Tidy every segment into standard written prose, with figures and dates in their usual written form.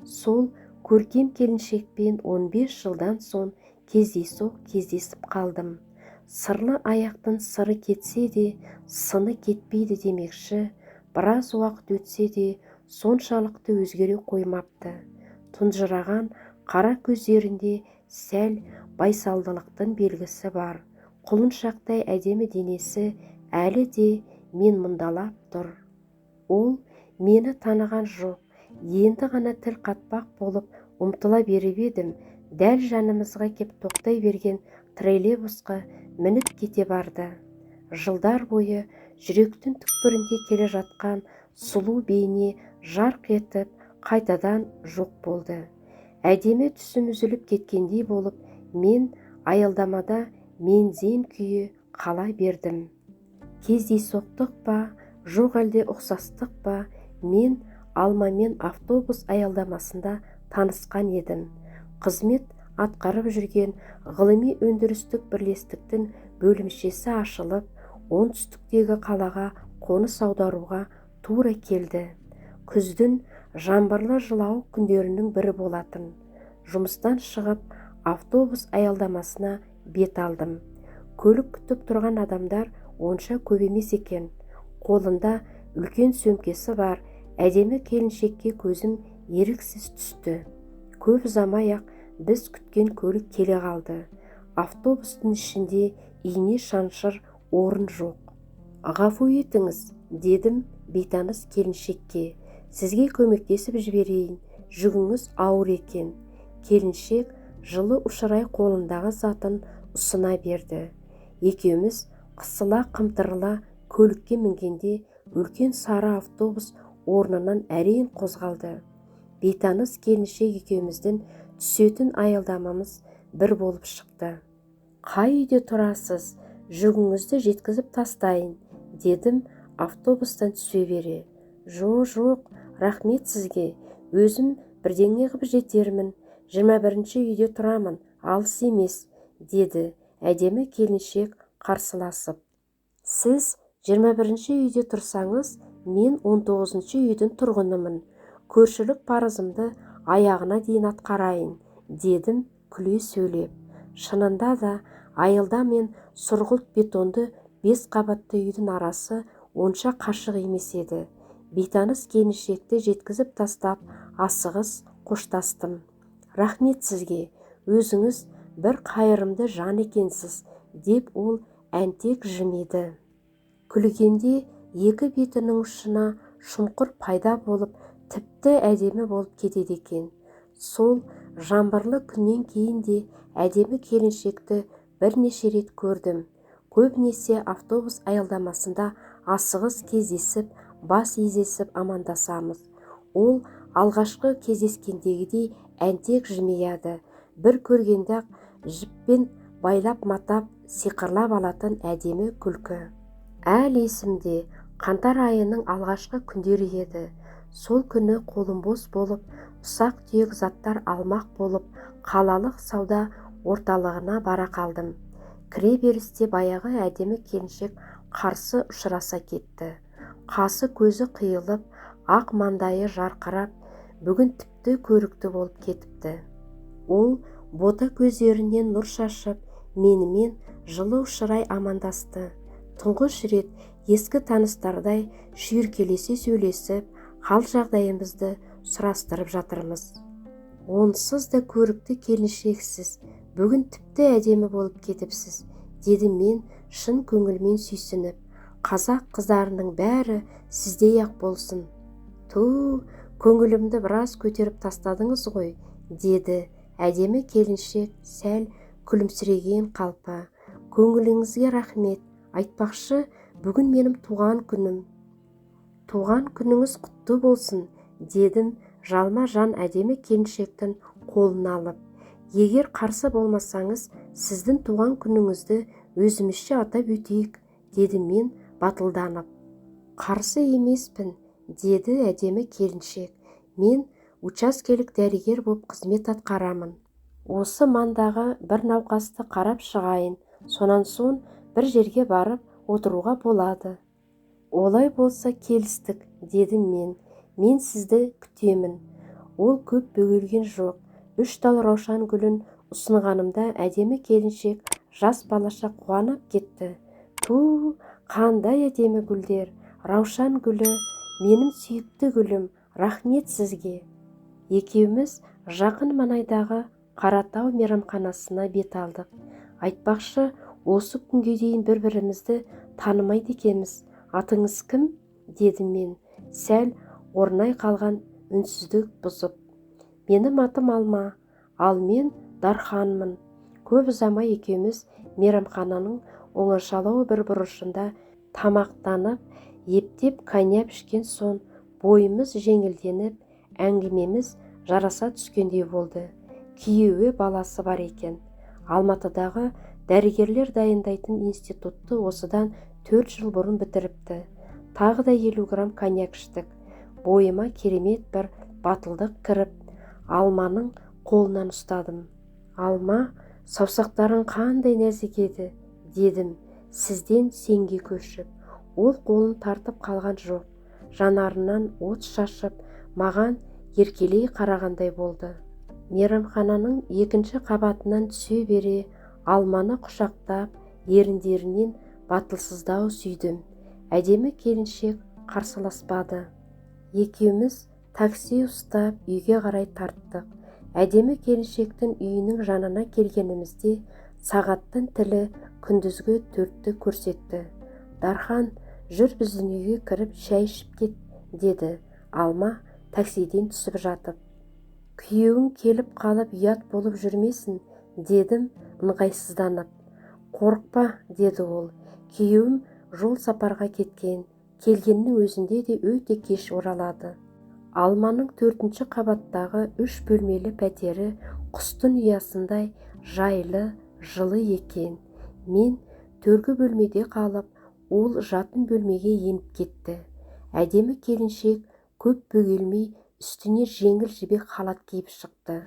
Сол көркем келіншекпен 15 жылдан соң кездейсоқ кездесіп қалдым. Сырлы аяқтың сыры кетсе де, сыны кетпейді демекші, біраз уақыт өтсе де соншалықты өзгере қоймапты. Тұнжыраған қара көздерінде сәл байсалдылықтың белгісі бар. Құлыншақтай әдемі денесі әлі де мен мұндалап тұр. Ол мені таныған жоқ. Енді ғана тіл қатпақ болып ұмтыла беріп едім, дәл жанымызға кеп тоқтай берген троллейбусқа мініп кете барды. Жылдар бойы жүректің түкпірінде келе жатқан сұлу бейне жарқ етіп, қайтадан жоқ болды. Әдемі түсім үзіліп кеткендей болып, мен аялдамада мең-зең күйі қала бердім. Кездейсоқтық па, жоқ әлде ұқсастық па, мен Алмамен автобус аялдамасында танысқан едім. Қызмет атқарып жүрген ғылыми өндірістік бірлестіктің бөлімшесі ашылып, оңтүстіктегі қалаға қоныс аударуға тура келді. Күздің жаңбырлы жылауық күндерінің бірі болатын. Жұмыстан шығып, автобус аялдамасына бет алдым. Көлік күтіп тұрған адамдар онша көп емес екен. Қолында үлкен сөмкесі бар әдемі келіншекке көзім еріксіз түсті. Көп ұзамай-ақ біз күткен көлік келе қалды. Автобустың ішінде ине шаншыр орын жоқ. Ғафу етіңіз, дедім бейтаныс келіншекке. Сізге көмектесіп жіберейін, жүгіңіз ауыр екен. Келіншек жылы ұшырай қолындағы затын ұсына берді. Екеуміз қысыла қымтырыла көлікке мінгенде үлкен сары автобус орнынан әрең қозғалды. Бейтаныс келіншек екеуміздің түсетін аялдамамыз бір болып шықты. Қай үйде тұрасыз? Жүгіңізді жеткізіп тастайын, дедім автобустан түсе бере. Жоқ, рахмет сізге. Өзім бірдеңе қып жетермін. 21-ші үйде тұрамын, алыс емес, деді әдемі келіншек қарсыласып. Сіз 21-ші үйде тұрсаңыз, мен 19-шы үйдің тұрғынымын. Көршілік парызымды аяғына дейін атқарайын, дедім күле сөйлеп. Шынында да аялда мен сұрғылт бетонды 5 қабатты үйдің арасы онша қашық емес еді. Бейтаныс келіншекті жеткізіп тастап, асығыс қоштастым. Рахмет сізге, өзіңіз бір қайырымды жан екенсіз, деп ол әнтек жымиды. Күлгенде екі бетінің ұшына шұңқыр пайда болып, тіпті әдемі болып кетеді екен. Сол жаңбырлы күннен кейін де әдемі келіншекті бірнеше рет көрдім. Көбінесе автобус аялдамасында асығыс кездесіп, бас изесіп амандасамыз. Ол алғашқы кездескендегідей әнтек жымияды. Бір көргенде-ақ жіппен байлап матап, сиқырлап алатын әдемі күлкі. Әлі есімде, қаңтар айының алғашқы күндері еді. Сол күні қолым бос болып, ұсақ-түйек заттар алмақ болып, қалалық сауда орталығына бара қалдым. Кіре берісте баяғы әдемі келіншек қарсы ұшыраса кетті. Қасы көзі қиылып, ақ маңдайы жарқырап, бүгін тіпті көрікті болып кетіпті. Ол бота көздерінен нұр шашып, менімен жылы ұшырай амандасты. Тұңғыш рет ескі таныстардай шүйіркелесе сөйлесіп, хал жағдайымызды сұрастырып жатырмыз. Онсыз да көрікті келіншексіз, бүгін тіпті әдемі болып кетіпсіз, дедім мен шын көңілмен сүйсініп. Қазақ қыздарының бәрі сіздей-ақ болсын. Ту, көңілімді біраз көтеріп тастадыңыз ғой, деді әдемі келіншек сәл күлімсіреген қалпы. Көңіліңізге рахмет. Айтпақшы, бүгін менің туған күнім. Туған күніңіз құтты болсын, дедім жалма-жан әдемі келіншектің қолын алып. Егер қарсы болмасаңыз, сіздің туған күніңізді өзімізше атап өтейік, дедім мен батылданып. Қарсы емеспін, деді әдемі келіншек. Мен учаскелік дәрігер боп қызмет атқарамын. Осы маңдағы бір науқасты қарап шығайын, сонан соң бір жерге барып отыруға болады. Олай болса келістік, дедім мен. Мен сізді күтемін. Ол көп бөгелген жоқ. 3 тал раушан гүлін ұсынғанымда әдемі келіншек жас балаша қуанып кетті. Ту, қандай әдемі гүлдер! Раушан гүлі менің сүйікті гүлім, рахмет сізге. Екеуміз жақын маңайдағы Қаратау мейрамханасына бет алдық. Айтпақшы, осы күнге дейін бір-бірімізді танымайды екенбіз. Атыңыз кім? Дедім мен, сәл орнай қалған үнсіздік бұзып. Менің атым Алма, ал мен Дарханмын. Көп ұзамай екеуміз мейрамхананың оңашалау бір бұрышында тамақтанып, ептеп коньяк ішкен соң бойымыз жеңілденіп, әңгімеміз жараса түскендей болды. Күйеуі, баласы бар екен. Алматыдағы дәрігерлер дайындайтын институтты осыдан 4 жыл бұрын бітіріпті. Тағы да 50 грамм коньяк іштік. Бойыма керемет бір батылдық кіріп, Алманың қолынан ұстадым. Алма, саусақтарың қандай нәзік еді, дедім, сізден сенге көшіп. Ол қолын тартып қалған жоқ. Жанарынан от шашып, маған еркелей қарағандай болды. Мейрамхананың екінші қабатынан түсе бере Алманы құшақтап, еріндерінен батылсыздау сүйдім. Әдемі келіншек қарсыласпады. Екеуміз такси ұстап үйге қарай тарттық. Әдемі келіншектің үйінің жанына келгенімізде сағаттың тілі күндізгі 4-ті көрсетті. Дархан, жүр біздің үйге кіріп шай ішіп кет, деді Алма таксиден түсіп жатып. Күйеуің келіп қалып ұят болып жүрмесін, дедім ыңғайсызданып. Қорықпа, деді ол. Күйеуім жол сапарға кеткен, келгеннің өзінде де өте кеш оралады. Алманың 4-ші қабаттағы 3 бөлмелі пәтері құстың ұясындай жайлы, жылы екен. Мен төргі бөлмеде қалып, ол жатын бөлмеге еніп кетті. Әдемі келіншек көп бөгелмей үстіне жеңіл жібек халат киіп шықты.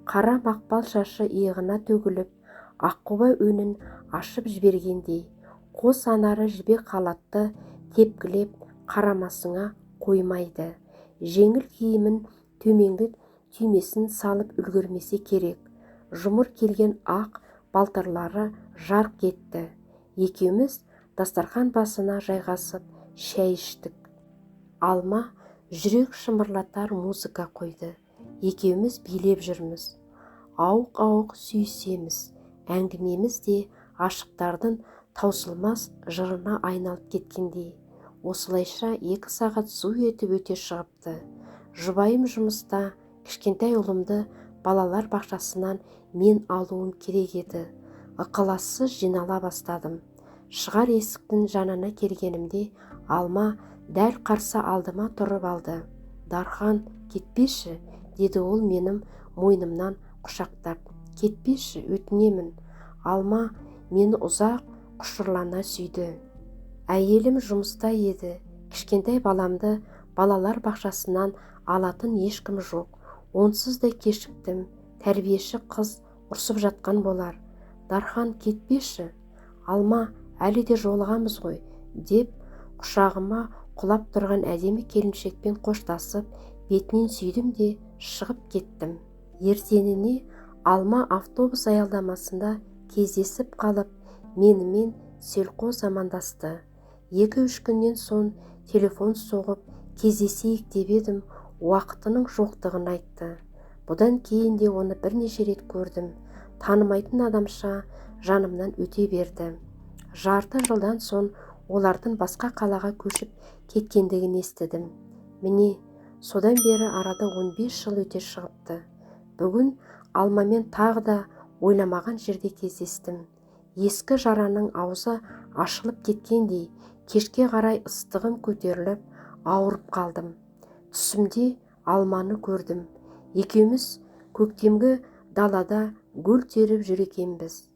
Қара мақпал шашы иығына төгіліп, аққұба өңін ашып жібергендей, қос анары жібек халатты тепкілеп қарамасыңа қоймайды. Жеңіл киімін төменгі түймесін салып үлгермесе керек. Жұмыр келген ақ балтырлары жарқ етті. Екеуміз дастархан басына жайғасып шай іштік. Алма жүрек шымырлатар музыка қойды. Екеуміз билеп жүрміз. Ауық-ауық сүйісеміз. Әңгімеміз де ғашықтардың таусылмас жырына айналып кеткендей. Осылайша 2 сағат зу етіп өте шығыпты. Жұбайым жұмыста, кішкентай ұлымды балалар бақшасынан мен алуым керек еді. Ықылассыз жинала бастадым. Шығар есіктің жанына келгенімде Алма дәл қарсы алдыма тұрып алды. Дархан, кетпеші, деді ол менің мойнымнан құшақтап. Кетпеші, өтінемін. Алма мені ұзақ құшырлана сүйді. Әйелім жұмыста еді. Кішкентай баламды балалар бақшасынан алатын ешкім жоқ. Онсыз да кешіктім. Тәрбиеші қыз ұрсып жатқан болар. Дархан, кетпеші. Алма, әлі де жолығамыз ғой, деп құшағыма құлап тұрған әдемі келіншекпен қоштасып, бетінен сүйдім де шығып кеттім. Ертеңіне Алма автобус аялдамасында кездесіп қалып, менімен селқос амандасты. 2-3 күннен соң телефон соғып, кездесейік деп едім, уақытының жоқтығын айтты. Бұдан кейін де оны бірнеше рет көрдім. Танымайтын адамша жанымнан өте берді. Жарты жылдан соң олардың басқа қалаға көшіп кеткендігін естідім. Міне, содан бері арада 15 жыл өте шығыпты. Бүгін Алмамен тағы да ойламаған жерде кездестім. Ескі жараның аузы ашылып кеткендей, кешке қарай ыстығым көтеріліп, ауырып қалдым. Түсімде Алманы көрдім. Екеуміз көктемгі далада гүл теріп жүр екенбіз.